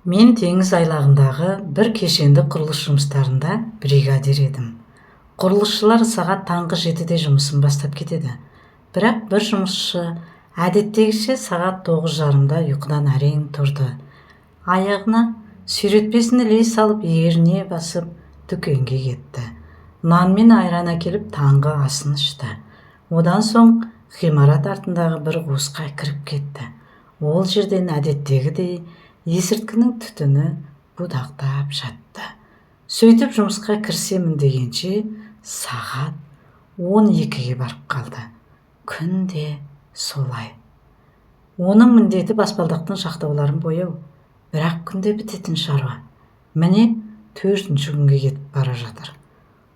Мен теңіз айлағындағы бір кешенді құрылыс жұмыстарында бригадир едім. Құрылысшылар сағат таңғы 7-де жұмысын бастап кетеді. Бірақ бір жұмысшы әдеттегіше сағат 9:30-да ұйқыдан әрең тұрды. Аяғына сүйретпесін іле салып, еріне басып дүкенге кетті. Нан мен айран әкеліп, таңғы асын ішті. Одан соң ғимарат артындағы бір қуысқа кіріп кетті. Ол жерден әдеттегідей есірткінің түтіні будақтап жатты. Сөйтіп жұмысқа кірісемін дегенше сағат 12-ге барып қалды. Күнде солай. Оның міндеті баспалдақтың жақтауларын бояу. Бірақ күнде бітетін шаруа. Міне, төртінші күнге кетіп бара жатыр.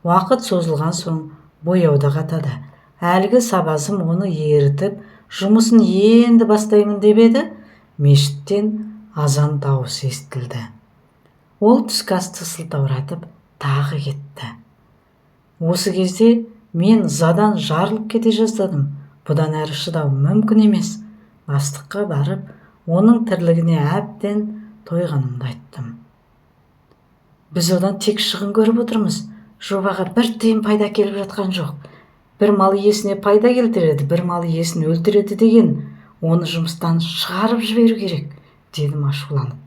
Уақыт созылған соң бояу да қатады. Әлгі сабазым оны ерітіп, жұмысын енді бастаймын деп еді, мешіттен азан дауысы естілді. Ол түскі асты сылтауратып тағы кетті. Осы кезде мен ызадан жарылып кете жаздадым. Бұдан әрі шыдау мүмкін емес. Бастыққа барып, оның тірлігіне әбден тойғанымды айттым. Біз одан тек шығын көріп отырмыз. Жобаға бір тиын пайда келіп жатқан жоқ. Бір мал иесіне пайда келтіреді, бір мал иесін өлтіреді деген, оны жұмыстан шығарып жіберу керек, дедім ашуланып.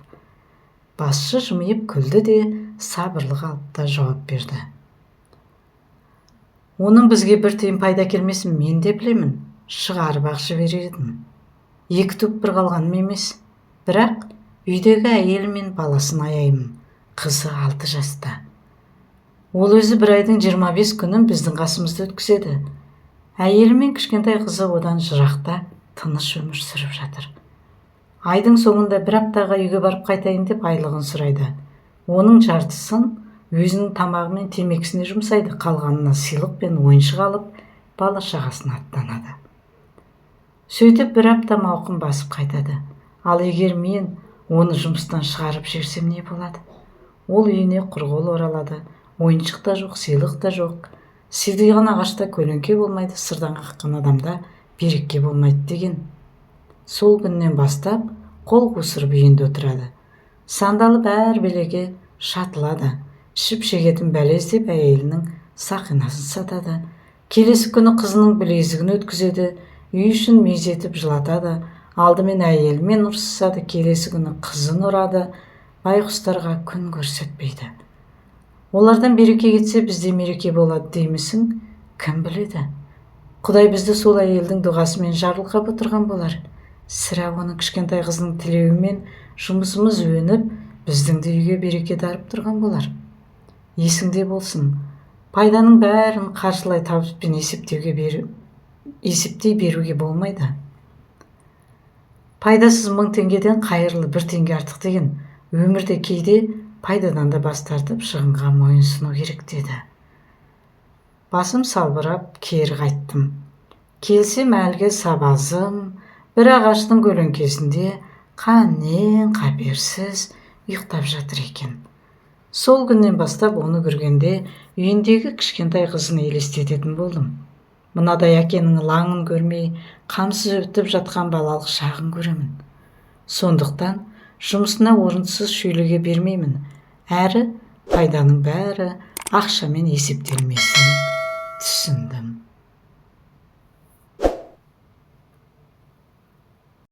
Басшы жымиып күлді де, сабырлы қалыпта жауап берді. Оның бізге бір тиын пайда әкелмесін мен де білемін, шығарып-ақ жіберер едім. Екі туып бір қалғаным емес. Бірақ үйдегі әйелі мен баласын аяймын. Қызы 6 жаста. Ол өзі бір айдың 25 күнін біздің қасымызда өткізеді. Әйелі мен кішкентай қызы одан жырақта тыныш өмір сүріп жатыр. Айдың соңында бір аптаға үйге барып қайтайын деп айлығын сұрайды. Оның жартысын өзінің тамағы мен темекісіне жұмсайды, қалғанына сыйлық пен ойыншық алып, бала шағасына аттанады. Сөйтіп бір апта мауқын басып қайтады. Ал егер мен оны жұмыстан шығарып жіберсем не болады? Ол үйіне құр қол оралады. Ойыншық та жоқ, сыйлық та жоқ. Сидиған ағашта көлеңке болмайды, сырдан қаққан адамда береке болмайды деген. Сол күннен бастап қол қусырып үйінде отырады. Сандалып әр белеге шатылады. Ішіп шегетін бәле іздеп әйелінің сақинасын сатады. Келесі күні қызының білезігін өткізеді, үй ішін мезетіп жылатады. Алдымен әйелімен ұрсысады, келесі күні қызын ұрады. Байғұстарға күн көрсетпейді. Олардан береке кетсе, бізде мереке болады деймісің, кім біледі? Құдай бізді сол әйелдің дұғасымен жарылқап отырған болар. Сірә, оның кішкентай қызының тілеуімен жұмысымыз өніп, біздің де үйге береке дарып тұрған болар. Есіңде болсын, пайданың бәрін қаржылай табыспен есептей беруге болмайды. Пайдасыз 1000 теңгеден қайырлы 1 теңге артық деген. Өмірде кейде пайдадан да бас тартып, шығынға мойынсыну керек, деді. Басым салбырап кері қайттым. Келсем, әлгі сабазым бір ағаштың көлеңкесінде қаннен қаперсіз ұйықтап жатыр екен. Сол күннен бастап оны көргенде үйіндегі кішкентай қызын елестететін болдым. Мынадай әкенің лаңын көрмей, қамсыз өтіп жатқан балалық шағын көремін. Сондықтан жұмысына орынсыз шүйліге бермеймін. Әрі пайданың бәрі ақшамен есептелмесін түсіндім.